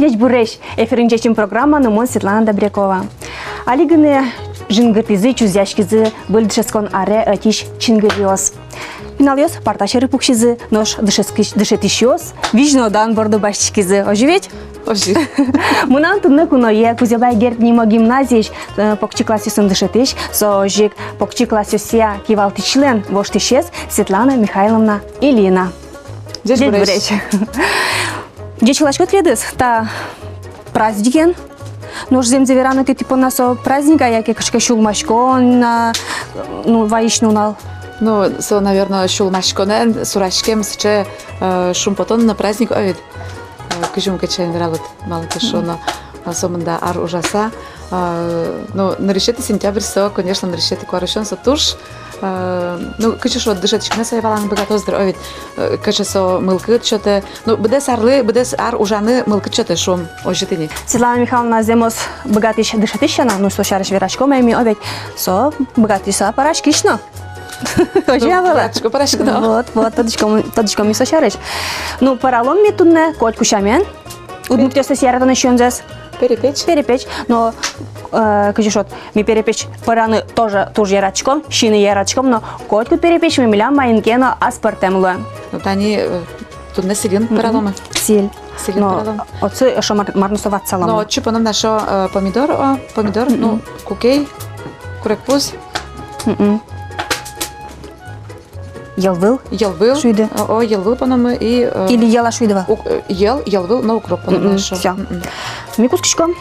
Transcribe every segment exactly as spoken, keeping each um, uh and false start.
Ӟечбуресь! Эфирын «Ӟеч ум» программа но мон, Светлана Добрякова. Али гинэ жингыртӥзы, чузъяськизы выль дышетскон аре ӧтись чингыриос. Пиналъёс парта сьӧры пуксизы, нош дышетскись-, дышетӥсьёс визьнодан борды басьтӥськизы. Озьы ведь? Озьы. Мынам туннэ куное Кузебай Герд нимо гимназиысь, э, покчи классъёсын дышетӥсь, со озьы ик покчи классъёсъя кивалтӥсьлэн воштӥсез Светлана Михайловна Ильина. Ӟечбуресь. Ӟеч выласько тӥледыз та праздникен. Нош зэмзэ верано ке, тӥ понна со праздник-а, яке кыӵе ке сюлмаськон, а, ну, вайись нунал? Ну, со, наверно, сюлмаськонэн сураськем сыӵе, э, шумпотон но праздник, о ведь. Э, кызьы ум кыӵе вералод, малы ке шуоно, а, сомында ар ужаса. А, ну, нырысетӥ сентябрь со, конечно, нырысетӥ куарусён, со туж, а, ну, кызьы шуод, дышетскыны сое валаны быгатоз дыр, о ведь, э, кыӵе со мылкыд сётэ. Ну, быдэс арлы, быдэс ар ужаны мылкыд сётэ, шуом, озьы тӥни. Светлана Михайловна зэмос быгатӥсь дышетӥсь сяна, ну, со сярысь вераськом ай ми, о ведь, со быгатӥсь, со пӧраськись но. Озьы-а вал-а? Пӧрасько, пӧрасько, да. Вот, вот, тодӥськом, тодӥськом ми со сярысь. Ну, пӧралом ми туннэ котьку сямен удмуртъёслэсь яратоно сиёнзэс. Перепеч. Перепеч. Но, э, кызьы шуод, ми перепеч пӧраны тоже туж яратӥськом, сиыны яратӥськом, но котькуд перепеч ми милям маин ке но аспӧртэм луэ. Ну, тани, э, туннэ сӥльын пӧраломы. Сӥль. Сӥльын пӧралом. Но отчы эшшо мар-, мар но со ватсаломы. Но отчы поном на эшшо, э, помидор, о, помидор, ну, кукей, курегпуз. Йӧлвыл. Йӧлвыл. Шуиды. О, о, йӧлвыл пономы и, э, или йӧла шуиды вал? Ук-, э, йӧл, йӧлвыл но укроп пономы эшшо. Всё. Мгм. Ми кутскиськом.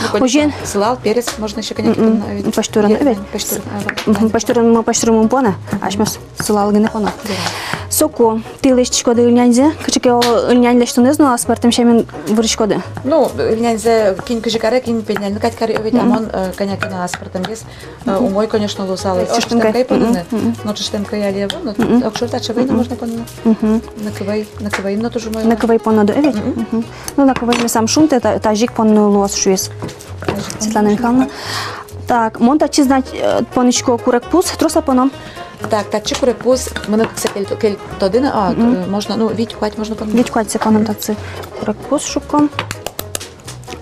Ну, конечно, озьыен. Сылал, перец можно ещё, конечно, понна, ведь. Пӧсьтурын, ведь. Пӧсьтурын, а, вот. Мгм, пӧсьтурын, пӧсьтурын мон поно. Асьмеос сылал гинэ поно. Да. Соку тӥ лэсьтӥськоды ыльняньзэ, кыӵе ке, о, ыльнянь лэсьтонэз но аспӧртэм сямен вырӥськоды. Ну, ыльняньзэ кин кызьы каре, кин пельняньлы кадь каре, о ведь, а мон, э, кӧня ке но аспӧртэмгес. Э, умой, конечно, луысал ай чыштэм кӧй поныны. Мгм. Но чыштэм кӧй али ӧвӧл, но огшоры таӵе вӧй но можно поныны. Мгм. Накывай, накывай но туж умой. Накывай поноды, э, ведь? Мгм. Мгм. Ну, накывай мед ум шунтэ, та-, тазьы ик поныны луоз, шуиз Светлана Михайловна. Так, мон татчы, значит, э, понӥсько курегпуз, трос-а поном? Так, татчы курегпуз, мыным кыӵе ке кельтоды но, а, э, можно, ну, вить-куать можно поныны. Вить-куатьсэ поном татчы. Курегпуз шукком.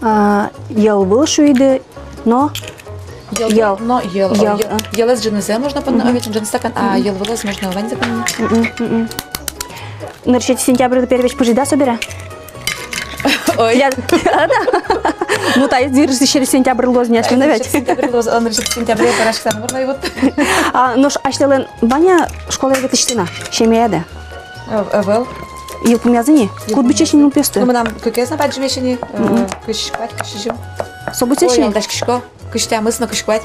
А, йӧлвыл шуиды, но йӧл. Йӧл. Но йӧл. Йӧл. О, йӧ-, а. Йӧлэз ӝынызэ можно поныны, о, ведь ӝыны стакан, а йӧлвылэз можно ваньзэ поныны. Мгм, мгм. Нырысетӥ сентябрьлы перепеч пыжиды-а собере? Ой. Я, а, да. Ну, таиз нырысетӥ сентябрь луоз ни асьмелэн, ведь. Сентябрь луоз, а, нырысетӥ сентябрь пӧраськыса мар вай вот. А, нош асьтэлэн вань-а школае ветлӥсьтыны, семьяяды? Э, ӧвӧл. Йылпумъязы ни? Йылпумъязы. Куд быдӟаесь ни нылпиосты? Ну, мынам кыкез но бадӟымесь ини, э, кызь куать, кызь сизьым. Со быдӟаесь ни? Ой, алдаськисько. Кызь тямыс но кызь куать.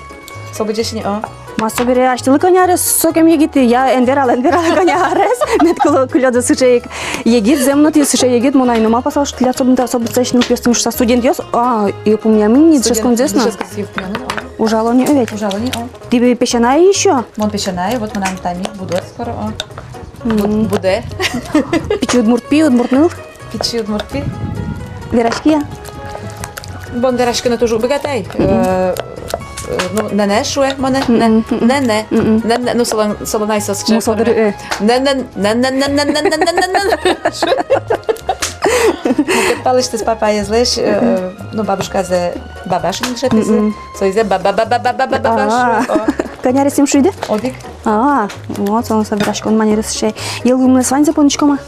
Со быдӟаесь ини, о. Ма, собере асьтэлы кӧня арес сокем егитъя, эн вералэ, эн вералэ кӧня арес. Мед кылё-, кылёды сыӵе ик егит, зэм но тӥ сыӵе егит, мон ай но малпасал, что тӥляд со быдӟа-, со быдӟаесь нылпиосты, муш со студентъёс, а, йылпумъямын ни, дышетсконзэс но. Студент, дышетсконзэс йылпумъямын, о. Ужало ни, о, ведь? Ужало ни, о. Тӥ песянай ещё? Мон песянай, вот мынам тани будэ скоро, о. Мгм. Буд-, будэ. Пичи удмурт пи, удмурт ныл. Пичи удмурт пи. Вераськи-а? Бон вераськыны туж уг быгаты ай. Мгм. Э, э, ну, нэнэ шуэ монэ, нэ-, мгм, мгм, нэнэ. Мгм. Нэнэ, ну, солэн, солэн ай соос. Мусо дыр, э. Нэнэ, нэнэ, нэнэ. Мукет палысьтыз папаезлэсь, э, ну, бабушказэ баба шуыны дышетӥзы. Мгм. Соизэ ба-ба-ба-ба-ба-ба-ба-ба-ба шуо. А. Кӧня аресъем шуиды? Одӥг. А, вот, солэн со вераськон манерез сыӵе. Йӧлвылмес ваньзэ понӥськом-а?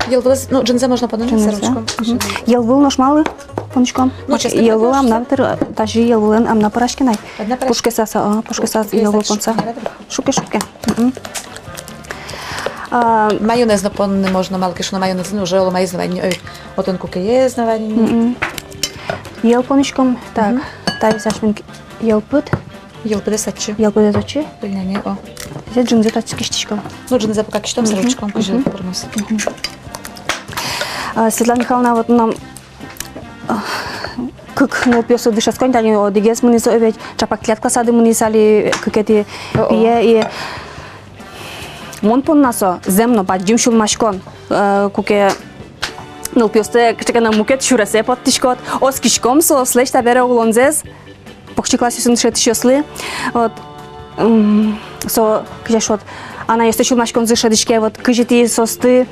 Йӧлвылэз, ну, ӝынызэ можно поныны, ӝынызэ. Сэрвычком. Мгм. Йӧлвыл нош малы понӥськом? Ну, честно говоря, йӧлвыл ам на тыр, тазьы йӧлвылэн ам на пӧраське на ай. Ӧд на пӧраське. Пушкесаз, а, пушкесаз йӧлвыл понса. Шуке, шуке. Мгм. А, майонез но поныны можно, малы ке шуоно майонезын уже оло маиз но вань ни, ой, отын кукеез но вань ни. Мгм. Йӧл понӥськом, так, мгм, таиз асьмелэн йӧлпыд. Йӧлпыдэз татчы. Йӧлпыдэз татчы. Пельняне, о. Тӥзэ ӝынызэ татчы кисьтӥськом. Ну, ӝынызэ пока кисьтом, мгм, сразу ӵуком, мгм, кызьы пӧрмоз. Мгм. А, Светлана Михайловна, вот мынам, а, кык нылпиосы дышетско ни, тани одӥгез мынӥз, о, ведь, чапак тӥляд классады мынӥз али, кыкетӥ, о-о, пие, и мон понна со зэм но бадӟым сюлмаськон, э, куке нылпиосты кыӵе ке но мукет сюресэ поттӥськод, оскиськом соослэсь табере улонзэс. Покчи классъёсын дышетӥсьёслы, вот, м, со, кызьы шуод, анайёсты сюлмаськонзы шӧдӥське, вот, кызьы тӥ соосты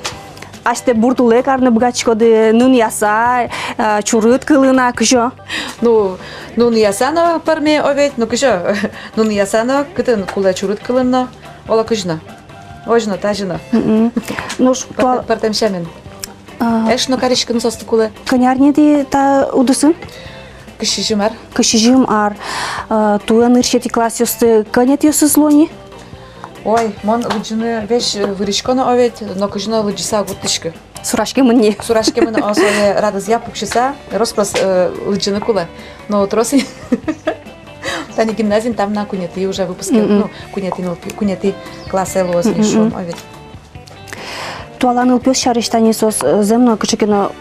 Асьтэ бурд улэ карыны быгатӥськоды, нунъяса, э, чурыт кылын-а, кызьы? Ну, нунъяса но пӧрме, о ведь, ну кызьы, нунъяса но, кытын кулэ чурыт кылын но, оло кызьы но. Озьы но, тазьы но. Мгм. Ну, ш-, пӧртэм, туа-, пӧртэм сямен. А. Эш но кариськыны соосты кулэ. Кӧня ар ни тӥ та удысын? Кызь сизьым ар. Кызь сизьым ар. А, туэ нырысетӥ классъёсты кӧнетӥосыз луо ни? Ой, мон лыдӟыны весь, э, вырисько но, о ведь, но кызьы но лыдӟыса уг вуттӥськы. Сураськемын ни. Сураськемын, о, сое радызъя пуксьыса, рос-прос, э, лыдӟыны кулэ. Но трос ини. Тани гимназиын тамна куинетӥ уже выпуск, мгм, ну, куинетӥ нылпи-, куинетӥ классэ луоз ни, мгм, шуом, о ведь. Туала нылпиос сярысь тани соос, э, зэм но кыӵе ке но,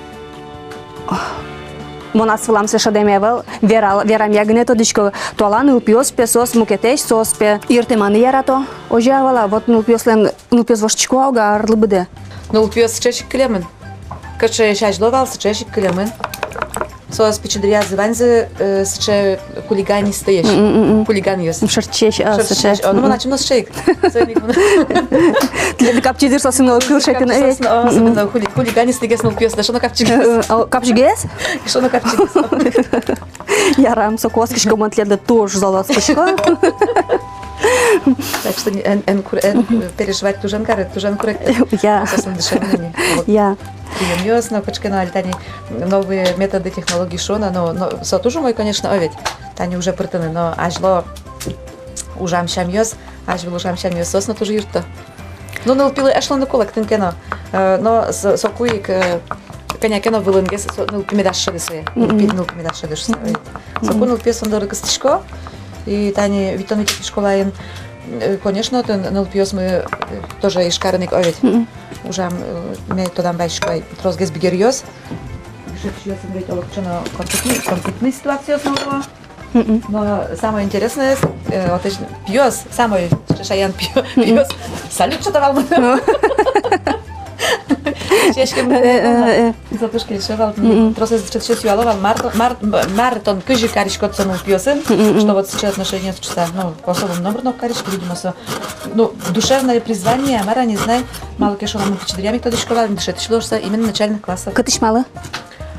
мон ас вылам сыӵе шӧдэмъя ӧвӧл, верал-, верамъя гинэ тодӥсько, туала нылпиос пе соос мукетэсь, соос пе йыртэманы ярато. Озьы-а, вал-а, вот нылпиослэн, нылпиос воштӥсько-а, уг-а арлы быдэ? Нылпиос сыӵеесь ик кылемын. Кыӵеесь азьло вал, сыӵеесь ик кылемын. Соос пичи дыръязы ваньзы, э, сыӵе хулиганистоесь. Мгм, мгм. Хулиганъёс. Шырчесь, а, шырчесь. О, ну, мгм, мон ачим но сыӵе ик. Соин ик мон. Тӥледлы капчи дыр соосын, о, кыл шекын, э. Соос, о, особенно хули-, хулиганистыгес нылпиослы, эшшо но капчигес. Э, э, о, капчигес? Эшшо но капчигес. Ярам, соку оскисько, мон тӥледлы туж зол оскисько. Так что эн, эн кур-, эн, мгм, переживать туж эн кары, туж эн куректэ. Я. Соослэн дышемын ини. Вот. Я. Приёмъёс но кыӵе ке но али тани новые методы, технологии шуо на, но, но со туж умой, конечно, о ведь. Тани уже пыртыны, но азьло ужам сямъёс, азьвыл ужам сямъёс, соос но туж юртто. Ну, нылпилы эшлыны кулэ кытын ке но, э, но со-, соку ик, э, кӧня ке но вылынгес со-, нылпи медаз шӧды сое. Мгм. Нылпи, нылпи медаз шӧды шуса. Мгм. Соку нылпиос со доры кыстӥсько, и тани витьтон витетӥ школаын, э, конечно, отын нылпиосмы, э, тоже Ижкарын ик, о ведь. Мгм. Ужам, э, ми тодам вайиськом, тросгес бигеръёс. Дышетӥсьёсын ведь олокыӵе но конфликтный, конфликтный ситуациос но луо. Мгм. Но самое интересное, э, вот эти пиос, самой шаянь пио-, мгм, пиос. Салют, что-то вал. Э, э, э. Зато шкельше вал. Мгм. Тросэз дышетӥсьёс юало вал, мар-, мар-, мар тон, кызьы кариськод со нылпиосын, мгм, мгм, что вот сыӵе отношениос шуса. Ну, особо номыр но кариськод, видимо, со. Ну, душевное призвание, мар-а, не знаю, малы ке шуоно, мон пичи дыръям ик тодӥсько вал, дышетӥсь луо шуса, именно начальных классов. Кытысь, малы?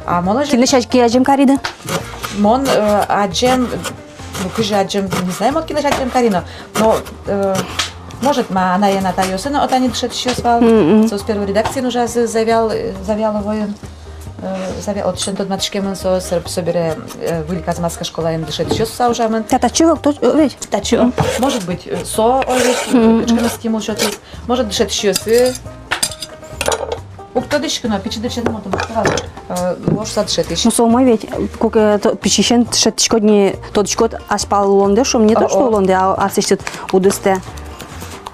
А мон озьы. Кинлэсь ке адӟем кариды? Мон, э, адӟем, ну, кызьы адӟем, не знаю, мон кинлэсь адӟем кари но, но, э, может, ма, анай-атайёсын, отын ини дышетӥсьёс вал, мгм, соос первой редакциын ужазы, Завьял-, э, Завьяловоын, э, Завья-, отысен тодматскемын соос, сыр-, собере, э, Выль Казматская школаын дышетӥсьёс шуса ужамын. Та татчы вал, то, э, ведь? Татчы, мгм, может быть, э, со, о, ведь, мгм, кыӵе ке но стимул сётӥз. Может, дышетӥсьёсы, уг тодӥськы но, пичи дырысен мон тодӥсько вал, э, луоз шуса дышетӥсь. Ну, со умой ведь, куке, э, то, пичиысен дышетӥськод ни, тодӥськод азьпал улондэ, шуом, не то, что улондэ, а аслэсьтыд удыстэ.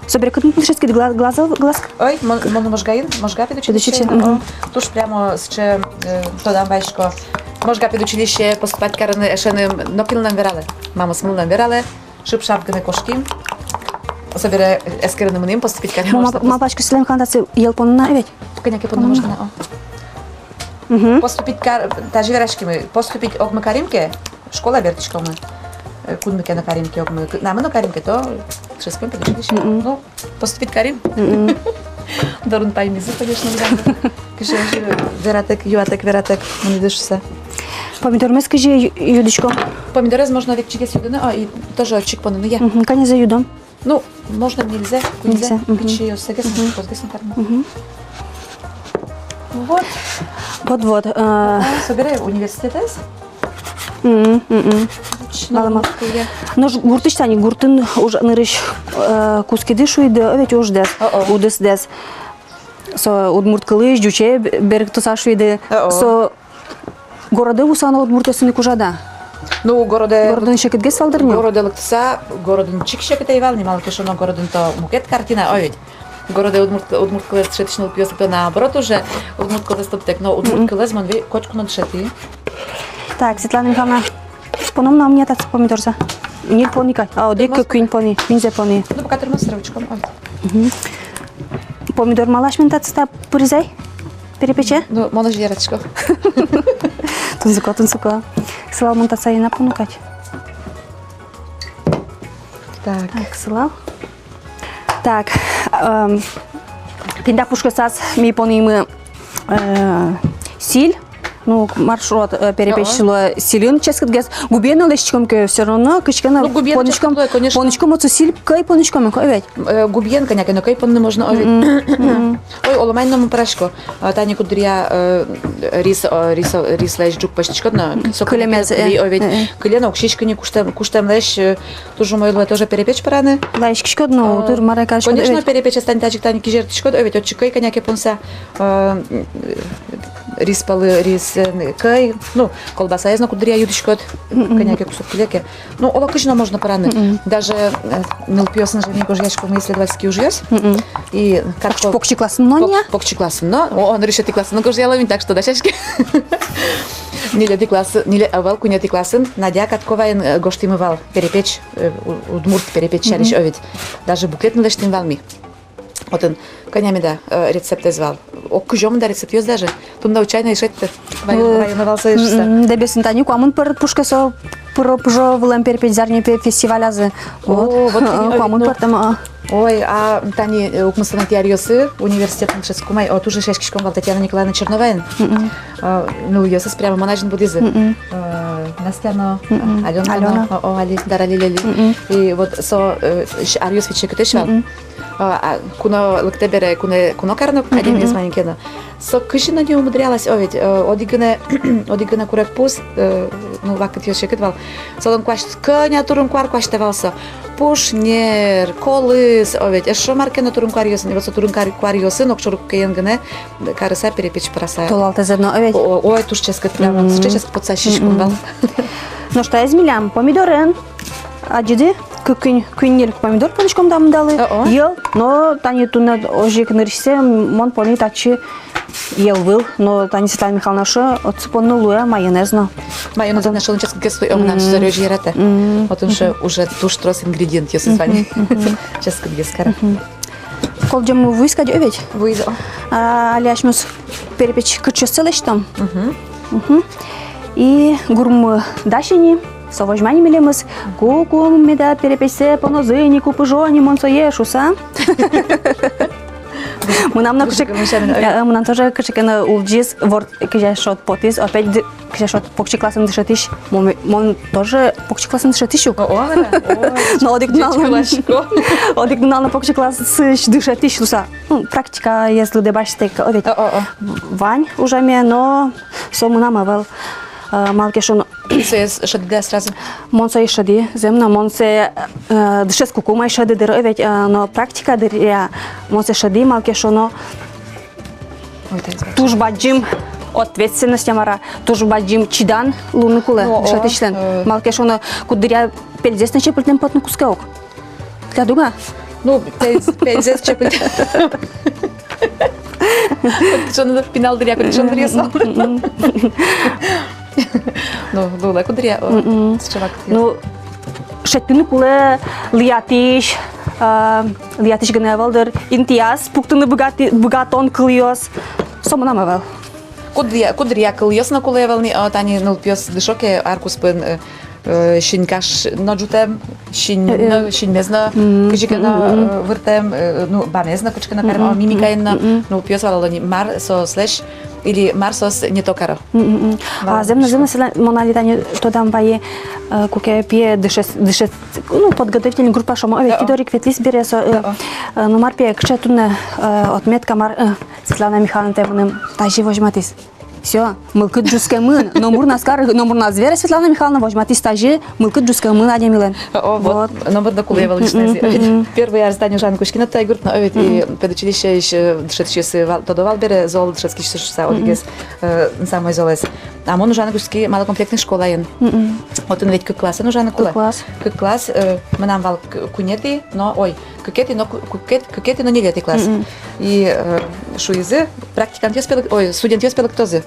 Собере кытын дышетскид, Гла-, Глазов, Глаз-? Ой, мон, мон Можгаын, Можга педучилище. Педучилище, мгм. О, туж прямо сыӵе, э, тодам вайисько. Можга педучилище поступать карыны эшеным нокинлы ӧм вералэ. Мамаосмылы ӧм вералэ. Шып-шап гинэ кошким. Собере эскерыны мынӥм, поступить карем. Ма-, малпасько, сылэм кандидатсы йӧл понна ведь? Кӧня ке понна можно, о. Мгм. Поступить кар-, тазьы вераськимы, поступить огмы карим ке, школа бертӥськомы. Э, кудмы ке но карим ке огмы, кытнамы но карим ке, то дышетском педучилище. Мгм. Ну, поступить карим. Мгм. Дорын паймизы, конечно, да. Кызьы вератэк, юатэк, вератэк, мыныды шуса. Помидормес кызьы ю-, юдӥськом? Помидорез можно векчигес юдыны, а, и тоже отчы ик поныны, я. Мгм, кӧнязэ юдом? Ну, можно, нельзя, нельзя. Нельзя, мгм. Пичиоссэгес, мгм, козгес но карыны. Мгм. Вот. Вот, вот, э. А, собере университетэз. Мгм, мгм. Валама. Нош гуртысь тани, гуртын уж нырысь, э, кутскиды шуиды, о, ведь уждэс, о-о, удысдэс. Со удмурт кылысь, ӟуче б-, берыктыса шуиды. О-о. Со городэ вуыса но удмуртъёсын ик ужады-а? Ну, городэ. Городын секытгес вал дыр ни? Городэ лыктыса, городын чик секыт ӧй вал ни, малы ке шуоно, городын то мукет картина, о, ведь. Городэ удмурт, удмурт кылэз дышетӥсь нылпиос лыкто, наоборот, уже удмурт кылэз тодтэк, но удмурт кылэз мон ве-, котьку но дышетӥ. Так, Светлана Михайловна, поном на мне татсы помидорзэ? Ньыль пони кадь. А, одӥг, куинь пони, куиньзэ пони. Ну, пока тырмоз, сразу учком. Ой. Мгм. Помидор малы асьмелэн татсы та пыризы ай? Перепече? Ну, мон озьы яратӥсько. Тунсыко, тунсыко. Сылал мон татсы ӧй на поны кадь. Так. Так, сылал. Так, эм, тӥни та пушкысаз ми понимы э, силь, ну, маршрут, э, перепеч луэ сильын ческытгес. Губиен но лэсьтӥськом ке, всё равно кыӵе ке но, ну, губиен понӥськом, ческыт луэ, конечно. Понӥськом отчы силь, кӧй понӥськом ке, ӧвӧл. Э, губиен кӧня ке но кӧй понны можно, ӧвӧл. Мгм, мгм. Ой, оло мар но мон пӧрасько. А, тани куддыръя, э, рис, э, рис, рислэсь ӝук пӧзьтӥськод но, со кылемез, кылемез, э, ӧвӧл. Э, э. Кыле но уг сиськы ни, куштэмлэсь, э, туж умой луэ тоже перепеч пӧраны. Лэсьтӥськод но, а, утыр мар кариськод, конечно, ӧвӧл. Перепеч астань тазьы ик тани кизертӥськод, ӧвӧл, отчы кӧй кӧня ке понса, э, рис пӧлы, рис, э, кӧй, ну, колбасаез но куддыръя ю-, ютӥськод, мгм, кӧня ке кусок кыле ке. Ну, оло кызьы но можно пӧраны. Мгм. Даже, э, нылпиосын же ми гожъяськомы исследовательский ужъёс. Мгм. И как... Покч-, по-, покчи классын но, пок-, не? Покчи классын но. О, о, нырысетӥ классын но гожъяло ми, так что дасяське. Ньылетӥ класс, ньыле-, ӧвӧл, куинетӥ классын Надя Катковаен, э, гожтӥмы вал перепеч, э, у-, удмурт перепеч сярысь, мгм, ӧвӧл. Даже буклет но лэсьтӥм вал ми. Отын кӧня меда, э, рецептэз вал. Ог кызёмы да рецептъёс даже. Туннэ утчай но ӧй шедьты. Вай-, э, вайоно вал сое шуыса. М, Дэбесын тани куамын пыр пушкы со пыро-пыжо вылэм перепеч, «Зарни пе-, фестивалязы». Вот. О, вот, э, куамын пыр, а. Ой, а тани, э, укмысэтӥ аръёсы университетын дышетскыкум ай, о, туж эшъяськиськом вал Татьяна Николаевна Черноваен. Мгм. Э, нылъёсыз прямо мон азьын будӥзы. Мгм. Э, Настя но, мгм, Алёна но, Алёна. О, о, али, Дара Лили. Мгм. И вот со, э, ш-, аръёс ведь секытэсь вал. Мгм. А, а, куно лыктэ бере, куно, куно кароно, мгм, адямиос, мгм, маин ке но. Со кызьы но не умудрялась, о, ведь, э, одӥг гинэ, одӥг гинэ курегпуз, э, ну, вакытъёс секыт вал. Солэн куась-, кӧня турын-куар куасьтэ вал со. Пушнер, колыз, о, ведь, эшшо мар ке но турын-куаръёсын. И вот со турын-куар-, куаръёсын огшоры кукен гинэ карыса перепеч пӧраса. Толалтэ зэм но, о, ведь. О, о, ой, туж ческыт, прямо, мгм, сыӵе ческыт потсасьыськом вал. Мгм. Нош таиз милям помидорен. Адӟиды, кык, куинь, куинь-ньыль помидор понӥськом та мындалы. О-о. Йӧл, но тани туннэ озьы ик нырысьсэ мон понӥ татчы йӧл выл, но тани Светлана Михайловна шуэ, отчы понны луэ майонез но. Майонез но шуыны ческытгес луэ, о, мынам сузэръёс озьы яратэ. Мгм. Отын шуэ, уже туж трос ингредиентъёсыз вань. Мгм. Ческытгес каре. Мгм. Кылдэммы вуиз кадь, о, ведь? Вуиз, о. А, али асьмеос перепеч кырӟъёссэ лэсьтом. Мгм. Мгм. И гурммы дась ини, со возьма ини милемыз: «Ку-ку меда перепечсэ понозы ни, ку пыжо ни мон сое», — шуса. Мынам но кыӵе ке, э, мынам тоже кыӵе ке но улӟиз, ворт, кызьы шуод, потӥз, опять ды-, кызьы шуод, покчи классын дышетӥсь. Мон, мон тоже покчи классын дышетӥсь ук. О, о, о, о. Но одӥг нунал но, одӥг нунал но покчи классысь дышетӥсь луса. Ну, практикаез лыдэ басьтэк, о, ведь. О, о, о. Вань ужаме, но со мынам ӧвӧл, э, малы ке шуоно. Сое шӧдӥды-а сразу? Мон сое шӧдӥ, зэм но, мон сое, э, дышетскыкум ай шӧдӥ дыр, о, ведь, э, но практика дыръя мон сое шӧдӥ, малы ке шуоно. Ой, таиз бадӟым ответственность, а мар-а, туж бадӟым чидан луыны кулэ, о, о, дышетӥсьлэн. Э. Малы ке шуоно, куддыръя пельзэс но чепыльтэм потыны кутске ук. Тӥляд уг-а? Ну, пельз-, пельзэс чепыльтэм. Кудӥз шуоно, пинал дыръя, кудӥз шуоно, дыръя со. Мгм. Ну, луэ куддыръя, о, мгм, сыӵе вакытъёс. Ну, шедьтыны кулэ лыятӥсь, а, лыятӥсь гинэ ӧвӧл дыр, интыяз пуктыны быгаты-, быгатон кылъёс. Со мынам ӧвӧл. Куддыръя, куддыръя кылъёс но кулэ ӧвӧл ни, о, тани нылпиос дышо ке ар куспын, э, э, синь каш но ӝутэм, синь, э, э, но, синьмез но, мгм, кызьы ке но, мгм, э, выртэм, э, ну, бамез но кыӵе ке но карем, о, мгм, мимикаен но, мгм, нылпиос валало ни, мар соослэсь, или мар соос не то каро. Мгм, мгм. Валало. А зэм но, зэм но, милям, мон али тани тодам вайи, э, куке пие дышет, дышет, ну, подготовительный группа шуом, о, ведь, о, о, кидорик ветлӥз бере со, э, о, о, э, ну, мар пие, кыӵе туннэ, э, отметка, мар, э, Светлана Михайловна, тае мыным тазьы возьматӥз. Всё, мылкыд ӝутскемын, номыр но ӧз кары, номыр но ӧз вере, Светлана Михайловна возьматӥз тазьы, мылкыд ӝутскемын адямилэн. О, вот. Вот. Номыр но кулэ ӧвӧл ни шуыса. Мгм, мгм. Первый арзэ тани ужаны кутски но Тайгурт но, о, ведь, и, мгм, педучилищеысь, э, дышетӥсьёсыз вал, тодо вал бере, зол дышетскисьёсыз шуыса, мгм, одӥгез, э, самой золэз. А мон ужаны кутски малокомплектный школаын. Мгм. Отын ведь кык классын ужаны кулэ. Кык класс. Кык класс, э, мынам вал к-, куинетӥ но, ой, кыкетӥ но ку-, кукет-, кыкетӥ но ньылетӥ класс. Мгм. И, э, шуизы, практикантъёс пе лык-, ой, студентъёс пе лыктозы.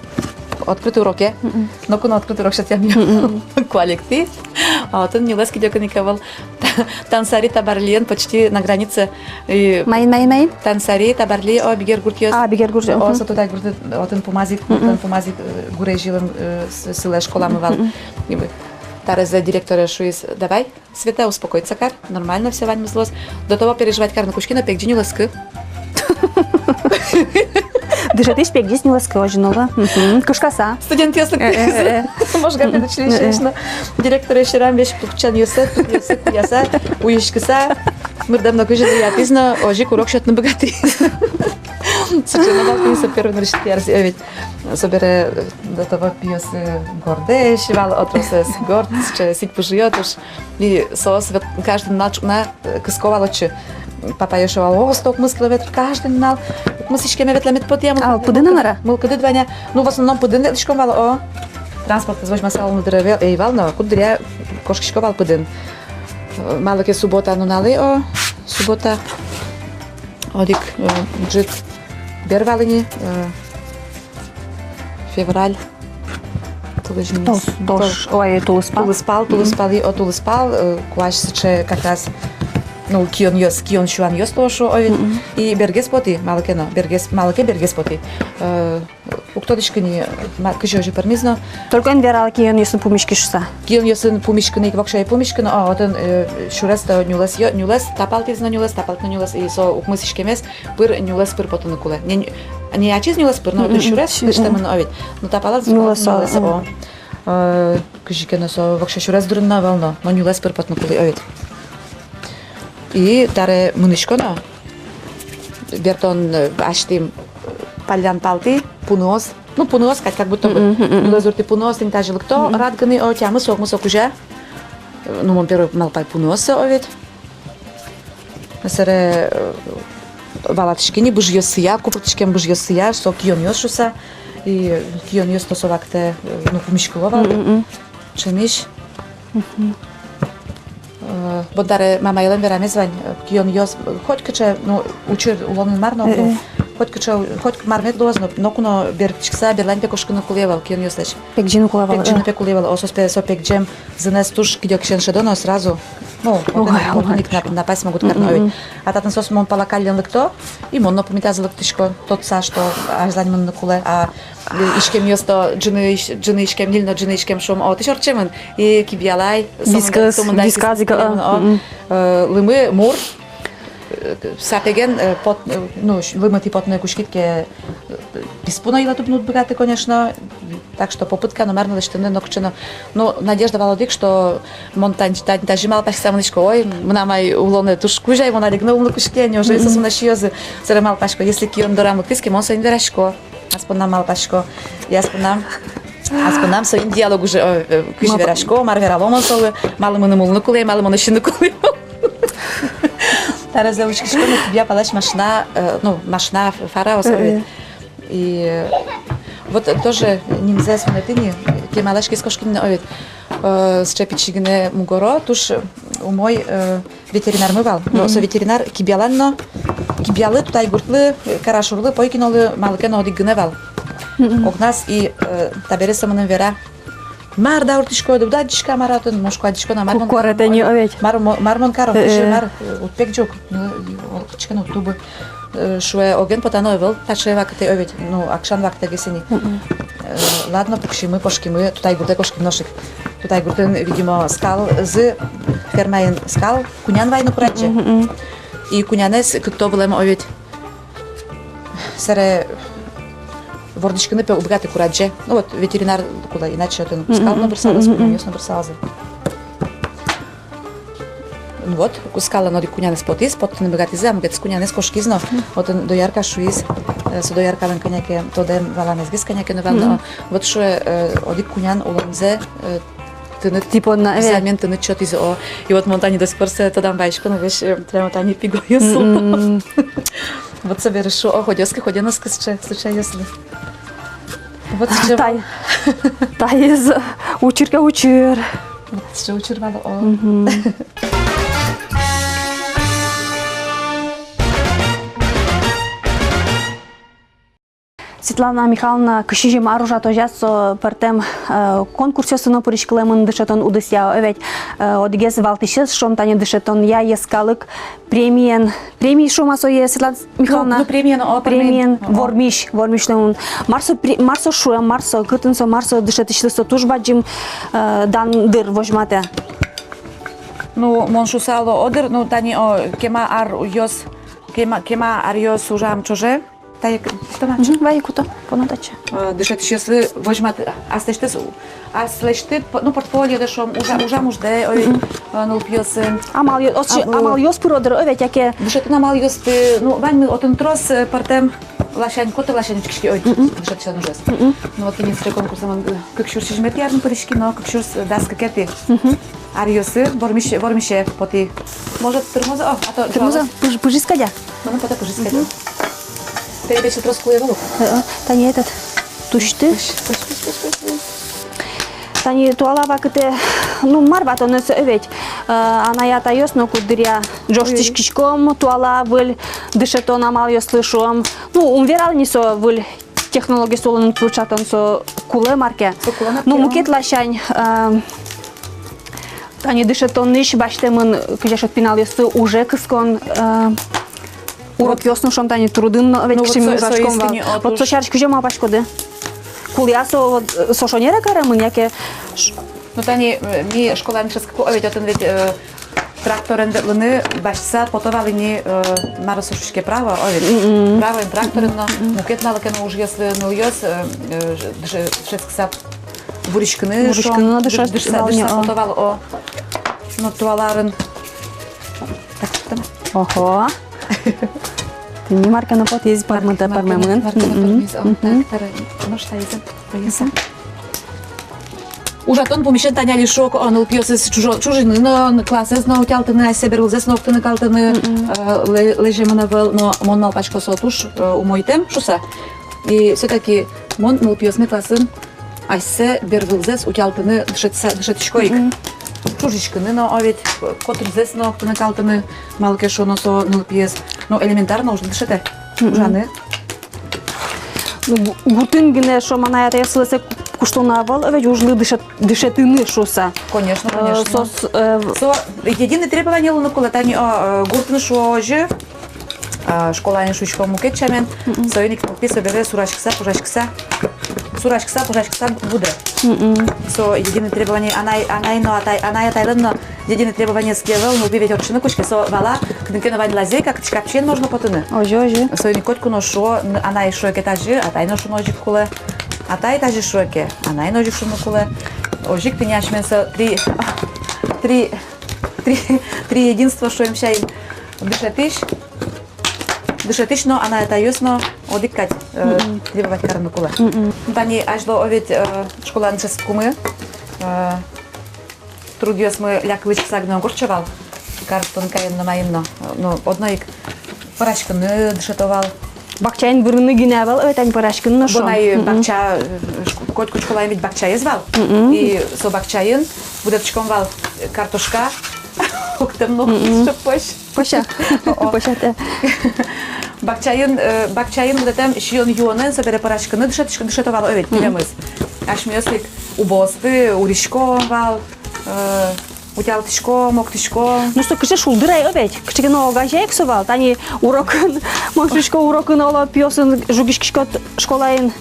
Открытый уроке. Мгм. Ноку но открытый урок сётъям. Мгм. Куалекты. А отын нюлэс кыдёкын ик ӧвӧл. Тансари Табарлиен почти на границе. И маин, маин, маин? Тансари Табарли, о, Бигер гуртъёс. А, Бигер гурт, о, мгм, со Тутаи гурт, отын пумаз ик, мгм, отын пумаз ик, э, гурезь йылын, э, с-, сылэ школамы вал. Мгм. И мы тарезэ директоре шуиз: «Давай, Света, успокоиться кар, нормально всё, ваньмыз луоз. До того переживать карыны кутски но, пегӟы, нюлэскы». Дышетӥсь пегӟиз нюлэскы озьы но вал. Мгм. Кышкаса. Студентъёс лыктӥзы. Э, э, э. Можга педучилищеысь но. Директорез сьӧрам весь пукчанъёссэ, тубъёссэ куяса, уиськыса. Мырдэм но кызьы но ятӥз но, озьы ик урок сётыны быгатӥз. Сыӵе но вал тӥни со первый нырысетӥ арзэ, э, ведь. Собере, э, до того пиосы гордэсь вал, о, тросэз горд, сыӵе сить пыжыё туж. И соос вот каждый нунал ӵукна, э, кыско вал отчы. Папаё шуэ вал: «О, сто укмыс километр каждый нунал укмыс иськеме ветлэмед потэ-а?» А, мылкыды, пыдын-а, мар-а? Мылкыды, Ваня. Ну, в основном пыдын ветлӥськом вал, о. Транспортэз возьмаса улыны дыр ӧвӧл, ӧй вал но, куддыръя кошкисько вал пыдын. Э, малы ке суббота нуналэ, о, суббота. Одӥг, э, ӝыт бер вал ини, э, февраль. Тулыс, тулыс, тулыс, ой, тулыспал. Тулыспал, мгм, тулыспал, и, о, тулыспал, э, куазь сыӵе как раз, ну, кионъёс, кион сюанъёс луо шуо, о, ведь. Мгм. И бергес потӥ, малы ке но, бергес, малы ке бергес потӥ. Э, уг тодӥськы ни, ма-, кызьы озьы пӧрмиз но. Только эн вералэ, кионъёсын пумиськи шуса. Кионъёсын пумиськыны ик воксё ӧй пумиськы но, а, отын, э, сюрес-то нюлэс, ё-, нюлэс, та палтӥз но нюлэс, та палт но нюлэс, и со укмыс иськемез пыр нюлэс пыр потыны кулэ. Не, не ачиз нюлэс пыр, но отын, мгм, сюрес, сюрес кыштэмын, о, ведь. Ну, та палаз нюлэс, нюлэс, о, о. Э, кызьы ке но со воксё сюрес дурын но ӧвӧл но, но нюлэс пыр потыны кулэ, о, ведь. И таре мынӥсько но, бертон, э, асьтӥм, э, паллян палтӥ, пуныос. Ну, пуныос кадь, как будто бы. Мгм, мгм, мгм. Нюлэс дуртӥ пуныос тӥни тазьы лыкто, мгм, рад гинэ, о, тямыс, укмыс, о, кузя. Э, ну, мон первой малпай пуныос, о, ведь. Сэре, э, валатӥськи ни быжъёссыя, купыртӥськем быжъёссыя, со кионъёс шуса, и кионъёс но со вакытэ, э, ну, пумиськыло вал. Мгм, мгм. Ӵемысь. Мгм. Э, бон таре мамаелэн верамез вань, э, кионъёс, э, хоть кыӵе, ну, учыр улонын мар но, э, ну, э, хоть кыӵе, хоть мар мед луоз но, ноку но берыктӥськыса, берлань пе кошкыны кулэ ӧвӧл кионъёслэсь. Пегӟыны кулэ ӧвӧл, пегӟыны, э, пе кулэ ӧвӧл, о, соос пе, со пегӟем зынэз туж кыдёкысен шӧдо но сразу. Ну, ой, отын, ой, отын ик нап-, напасть могут карыны, ой. Мгм. А татын соос мон пала каллен лыкто, и мон но пумитазы лыктӥсько, тодса, что азьлань мыныны кулэ, а, э, иськемъёс-то ӝыны ись-, ӝыны иськем, ньыль но ӝыны иськем шуом, отысь ортчемын, и кибъялай, вискыз, сомында, сомында висказ ик, висказ ик, а, о, мгм, э, лымы, мур, э, сапеген, э, пот-, э, ну, щ-, лымытӥ потыны кутскид ке, э, писпу но йылэ тубыны уд быгаты, конечно. Так что попытка но мар но лэсьтыны нокыӵе но. Ну, надежда вал одӥг, что мон тань, тань, тазьы малпаськыса мынӥсько, ой, мынам ай улонэ туж кузя ай, мон али гинэ улыны кутски, неужели соос мыным сиёзы? Сэре малпасько, если кион дорам лыктӥз ке, мон соин верасько. Ас поннам малпасько. И ас поннам, ас поннам соин диалог уже, э, э, кызьы верасько, мар верало мон солы, малы мыным улыны кулэ, малы мыным сиыны кулэ. Таре зэ учкисько, ну, кибъя палась машина, э, ну, машина ф-, фараос, э, э, и вот тоже нимзэ сунэтӥ ни, кемалась кис кошкин, ой, э, сыӵе пичи гинэ мугоро, туж умой, э, ветеринармы вал. Но со ветеринар кибъялан но, кибъялы, Тутайгуртлы, э, Карашурлы, Пойкинолы, малы ке но одӥг гинэ вал. Мгм. Огназ и, э, табере со мыным вера. Мар дауртӥськоды, уд адӟиськы-а, мар отын, мон шуисько, адӟисько но, мар мон, кукоротэ ни, о ведь, мар мон, мар мон каро, э, кызьы, э, мар, э, уд пегӟы ук, ну, и ол кыӵе ке но уд тубы. Э, шуэ, оген потано ӧвӧл таӵе вакытэ, о ведь, ну, акшан вакытэгес ини. Мгм. Э, ладно, пуксимы, кошкимы, Тутайгуртэ кошкимы нош ик. Тутайгуртын, видимо, скалзы, фермаын скал, кунян вайыны курадӟе. Мгм, мгм. И кунянэз кыкто вылэм, о ведь. Сэре вордӥськыны пе уг быгаты, курадӟе. Ну вот, ветеринар кулэ, иначе отын скал но бырсалоз, кунянъёс но бырсалозы. Ну вот, ку-, скаллэн одӥг кунянэз потӥз, поттыны быгатӥзы, а мукетыз кунянэз кошкиз но. Отын доярка шуиз, э, со дояркалэн кӧня ке тодэм-валанэзгес кӧня ке но вал но. Вот шуэ, э, одӥг кунян улонзэ, э, тыныд, типа, на, э, взамен тыныд сётӥзы, о. И вот мон тани до сих пор сое тодам вайисько но, весь, э, прямо тани пиго ёзлы. Мгм. Вот собере шуо, о, ходёзкы, ходёнозкы сыӵе, сыӵе ёзлы. Вот сыӵе. Тай-, таиз учыр ке учыр. Вот сыӵе учыр вал, о. Мгм. Светлана Михайловна, кызьы ар ужатозяз, со пӧртэм, э, конкурсъёсы но пыриськылэмын дышетон удысъя, о ведь, э, одӥгез валтӥсез, шуом, тани дышетонъя йӧскалык премиен, премия, шуом-а сое, Светлана Михайловна? Ну, ну, премиен, о, премиен, премиен, о, вормись, вормись луэмын. Мар со пре-, мар со шуэм, мар со, кытын со, мар со, дышетӥсьлы со туж бадӟым, э, дан дыр возьматэ. Ну, мон шуысал, о, дыр, ну, тани, о, кема аръёс, кема, кема аръёс ужам ӵоже, Тае к-, тона. Мгм, вай куто, поно татчы. Э, дышетӥсьёслы возьмат-, аслэсьтыз, аслэсьтыд, по-, ну, портфолиодэ, шуом, ужа-, ужам уждэ, ой, э, нылпиосын. Амалъё-, ос-, абу-, амалъёс пыро дыр, ой, ведь яке. Дышетон амалъёсты, ну, ваньмы отын трос, э, пӧртэм ласянь, котыр ласянь учкиське, ой, дышетон ужез. Ну, вот тӥни сыӵе конкурсэ мон, э, кык сюрс сизьыметӥ арын пыриськи но, кык сюрс дас кыкетӥ аръёсы вормисе, вормисе потӥ. Может, тырмоз-а? О, а то тырмоз-а? Пыж-, пыжиз кадь-а? Мыным потэ пыжиз кадь-а. Перепеч трос кулэ ӧвӧл ук. Э, э, тани этот, тусьты. Тани туала вакытэ, ну, мар ватонэз, э, ведь, э, анай-атайёс но куддыръя ӝожтӥськиськом, туала выль дышетон амалъёслы, шуом. Ну, ум вералэ ни, со выль технологиос улонын пыӵатон со кулэ мар ке. Со кулэ мар ке. Ну, мукет ласянь, э, тани дышетонысь басьтэмын, кызьы шуод, пиналъёсты уже кыскон, э, урокъёс но, шуом, тани трудын но, ведь, ну, вот кызьы ми со, со ужаськом вал. Истине, вот со сярысь кызьы малпаськоды? Кулэ-а со, вот, э, со шонер-а каремын, яке ш-? Ну, тани, э, ми школаын дышетскыкум, ведь отын ведь, э, тракторен ветлыны басьтыса пото вал ини, э, мар со шуиське, право, о, ведь. Мгм. Право, тракторен но, мгм, мукет малы ке но ужъёслы нылъёс, э, э, дыше-, дышетскыса вуриськыны, вуриськыны шуом, но дышет-, дышса, вал, дышса, о, пото вал, о. Ну, туала арын. Так, что там? Ого. Тӥни мар ке но потӥз, пӧрмытэ, пӧрмемын. Мар ке но, мар ке но, мгм, пӧрмиз, о, мгм, так, тара, ну, что, изы, пояса. Ужатон пумысен тани али шуо ке, о, нылпиосыз чужо-, чужыны но, классэз но утялтыны, асьсэ бервылзэс но октыны, калтыны, мгм, э, лэ-, лэземын ӧвӧл, но мон малпасько, со туж, э, умойтэм шуыса. И всё-таки мон нылпиосме классын асьсэ бервылзэс утялтыны дышетса, дышетӥсько ик. Мгм. Чужиськыны но, о, ведь, котырзэс но октыны, калтыны, малы ке шуоно, со нылпиез, ну, элементарно уж дышетэ. Мгм. Ужаны. Ну, гу-, гуртын гинэ, шуом, анай-атайёслы сое куштоно ӧвӧл, ведь ужлы дышет-, дышетыны шуыса. Конечно, э, конечно. Соос, э, со единый требование луыны кулэ, тани, о, э, гуртын шуо озьы, а, школаын шуиськом мукет сямен, мгм, соин ик нылпи собере сураськыса, пыжаськыса, сураськыса, пыжаськыса будэ. Мгм. Со единый требование анай, анай но атай, анай-атайлэн но единый требованиез ке ӧвӧл, нылпи ведь ортчыны кутске, со вала, кытын ке но вань лазейка, кытысь капчиен можно потыны. Озьы, озьы. Соин ик котьку но шуо, н-, анай шуэ ке тазьы, атай но шуыны озьы ик кулэ. Атай тазьы шуэ ке, анай но озьы ик шуыны кулэ. Озьы ик тӥни асьмелэн со три, три, три, три единства шуэм сямен. Дышетӥсь, дышетӥсь но, анай-атайёс но одӥг кадь, э, мгм, требовать карыны кулэ. Мгм. Тани азьло, о, ведь, э, школаын дышетскыкумы, э, трудъёсмы лякылӥськыса гинэ уг ортчо вал. Карыштон кайын но, маин но, э, но одно ик пӧраськыны дышето вал. Бакчаын вырыны гинэ ӧвӧл, ӧвӧл, тани пӧраськыны но шуо. Бон ай, мгм, бакча, э, шк-, коть куд школаын ведь бакчаез вал. Мгм. И со бакчаын будэтӥськом вал, э, картошка. Октэм но, мгм, шып пӧсь. Пӧсь-а? О-о. Пӧсь-а тэ? Бакчаын, э, бакчаын будэтэм сиён-юонэн собере пӧраськыны дышетӥсько, дышето вал, о, ведь, мгм, милемыз. Асьмеос ик убоосты уриськом вал, э, утялтӥськом, октӥськом. Ну что, кыӵе шулдыр ай, о, ведь. Кыӵе ке но огазе ик со вал. Тани урокын, мон шуисько, урокын, оло, пиосын жугиськиськод школаын.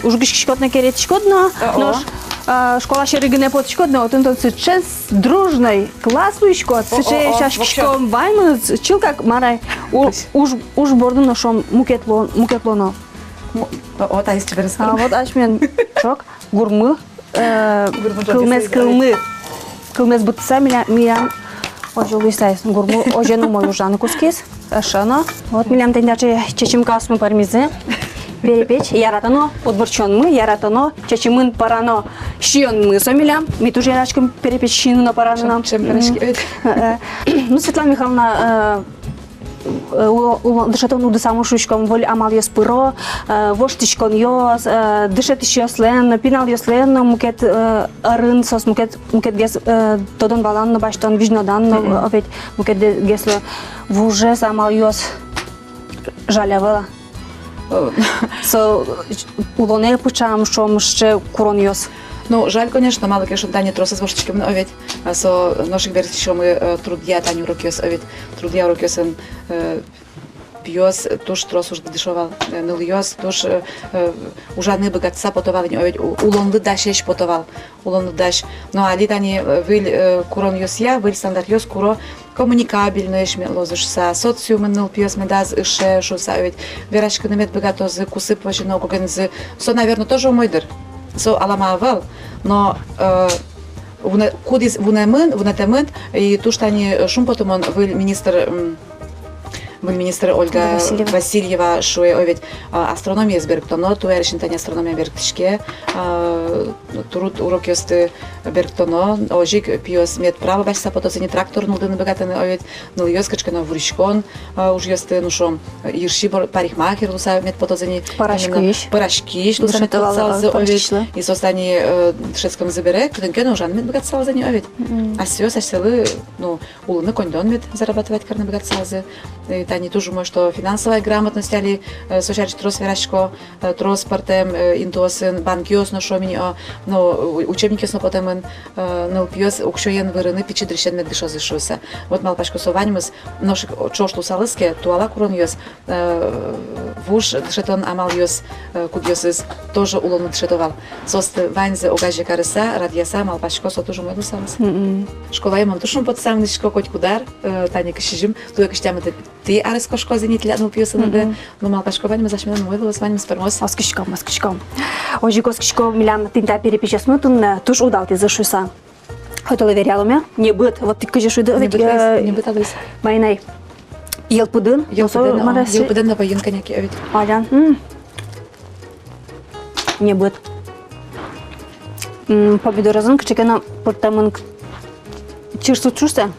Жугиськиськод но, керетӥськод но, о-о, нош, а, школа сьӧры гинэ потӥськод но, отын тон сыӵе дружной класс луиськод, о-о-о, сыӵе сяськиськом ваньмыз, чылкак мар ай, у-, уж, уж бордын но, шуом, мукет луо-, мукет луоно. Му-, о-о, таиз чебересь. А, вот асьмелэн ӵок гурмы, э, гурмы кылмес, ӵокез, кылмы, кылмес быдтыса миля-, милям озьы луиз ай, гурмы озьы но умой ужаны кутскиз. Эшшо но. Вот милям тӥни таӵе чечымкаосмы пӧрмизы. Перепеч, яратоно удмурт сиёнмы, яратоно чечымын пӧрано сиёнмы со милям. Ми туж яратӥськом перепеч сиыны но пӧраны но. Чем, чем пӧраськи, м, э, э. Ну, Светлана Михайловна, э, э, у-, у-, дышетон удысамы, шуиськом, выль амалъёс пыро, э, воштӥськонъёс, э, дышетӥсьёслэн но, пиналъёслэн но мукет, э, ӧрын соос мукет, мукетгес, э, тодон-валан но басьтон, визьнодан но, мгм, э, ведь мукетгес но вужез амалъёс. Жаль-а, ӧвӧл-а? Э. Со улонэ пыӵам, шуом, сыӵе куронъёс. Ну, жаль, конечно, малы ке шуоно, тани тросэз воштӥськемын, о, ведь. А со нош ик берыктӥськомы, э, трудъя тани урокъёс, о, ведь. Трудъя урокъёсын, э, пиос туж трос уждыса вал, э, нылъёс туж, э, э, ужаны быгатыса пото вал ини, о, ведь, у-, улонлы дасесь пото вал, улонлы дась. Но али тани, э, выль, э, куронъёсъя, выль стандартъёс куро, коммуникабельноесь мед луозы шуса, социумын нылпиос медаз ыше шуса, ведь вераськыны мед быгатозы, кусып возьыны ог-огенызы. Со, наверно, тоже умой дыр. Со алама ӧвӧл, но, э, вунэ-, кудӥз вунэмын, вунэтэмын, и туж тани, э, шумпотымон выль министр, м, выль министр Ольга Васильева. Васильева шуэ, о, ведь, а, астрономиез берыктоно, туэ арысен тани астрономия берыктӥське, а, труд урокъёсты берыктоно, озьы ик пиос мед право басьтыса потозы ни, трактор нуллыны быгатыны, о, ведь, нылъёс кыӵе ке но вуриськон, а, ужъёсты, ну, шуом, йырси бор-, парикмахер луса мед потозы ни, пӧраськись. Именно пӧраськись луса мед потсалзы, о, ведь. Дышетылалло пӧраськисьлы. И соос тани, э, дышетскемзы бере, кытын ке но ужаны мед быгатсалзы ни, о, ведь. Мгм. Асьсэос асьсэлы, ну, улыны коньдон мед зарабатывать карыны быгатсалзы. И тани туж умой, что финансовая грамотность али, э, со сярысь трос верасько, э, трос пӧртэм, э, интыосын, банкъёс но, шуом ини, о, но, у-, учебникъёс но потэмын, э, нылпиос уксёен вырыны пичи дырысен мед дышозы шуса. Вот малпасько, со ваньмыз нош ик ӵош луысал ке, туала куронъёс, э, вуж дышетон амалъёс, э, кудъёсыз тоже улонлы дышето вал. Соосты ваньзэ огазе карыса, радъяса, малпасько, со туж умой луысал. Мгм. Школае мон туж шумпотыса мынӥсько котькуд ар, э, тани кызь сизьым, туэ кызь тямысэтӥ арес кошкоз ини тӥляд нылпиосыныды. Мгм. Но малпасько, ваньмыз асьмелэн умой луоз, ваньмыз пӧрмоз. Оскиськом, оскиськом. Озьы ик оскиськом, милям тӥни та перепечъёсмы туннэ туж удалтӥзы шуса. Ойдолэ веръялом-а? Небыт. Вот тӥ кызьы шуиды, ведь, небыт, э, небыт, алуиз. Майнай. Йӧлпыдын. Йӧлпыдын, а, мар-а, йӧлпыдын но вӧйын кӧня ке, а ведь. Алян. М. Небыт. М, помидоръёсын кыӵе ке но пыртэмын к-, чырс уд шуса.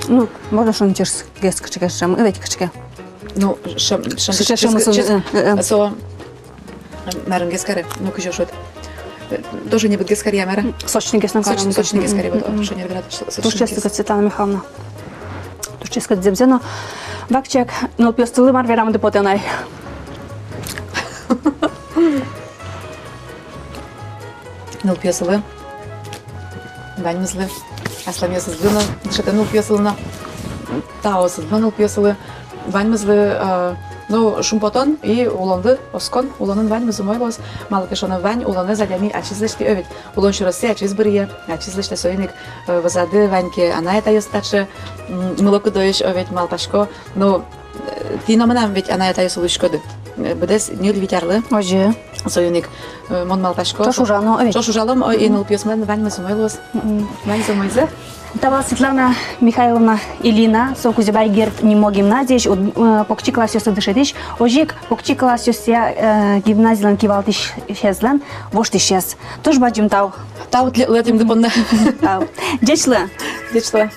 Ну, можно шуыны, чырсгес кыӵе ке, шӧм, э, ведь кыӵе ке. Ну, шӧм, шӧм, шӧм, чырс-, шӧм, чырс-, э, э, э. Со Марынгес каре, ну, кызьы шуод. Э, тоже небытгес каре, мар-а? Сочныйгес но каре. Сочныйгес каре, вот, о, шонер верад, сочныйгес. Туж ческыт, Светлана Михайловна. Туж ческыт, зэмзэ но. Вакчияк, нылпиостылы мар верамды потэ на ай? Нылпиосылы, ваньмызлы, асланъёсызлы но, дышетэ нылпиосылы но, таосызлы но, нылпиосылы, ваньмызлы, э, ну, шумпотон и улонлы оскон, улонын ваньмыз умой луоз, малы ке шуоно, вань улонэз адями ачиз лэсьтэ, о, ведь, улон сюрессэ ачиз быръе, ачиз лэсьтэ, соин ик, э, вӧзады вань ке анай-атайёс таӵе, м, мылокыдоесь, о, ведь, малпасько, ну, Э, тӥ но мынам ведь анай-атайёс луиськоды. Э, быдэс ньыль-вить арлы. Озьы. Соин ик, э, мон малпасько, ӵош ужано, э, ведь. Ӵош ужалом, о, и нылпиосмылэн ваньмыз умой луоз. Мгм. Ваньзэ умойзэ. Тау вал, Светлана Михайловна Ильина, со Кузебай Герд нимо гимназиысь уд-, э, покчи классъёсты дышетӥсь, озьы ик покчи классъёсъя, э, гимназилэн кивалтӥсезлэн воштӥсез. Туж бадӟым тау. Тау тӥледлы ӧтемды понна. Тау. Ӟеч луэ. Ӟеч луэ.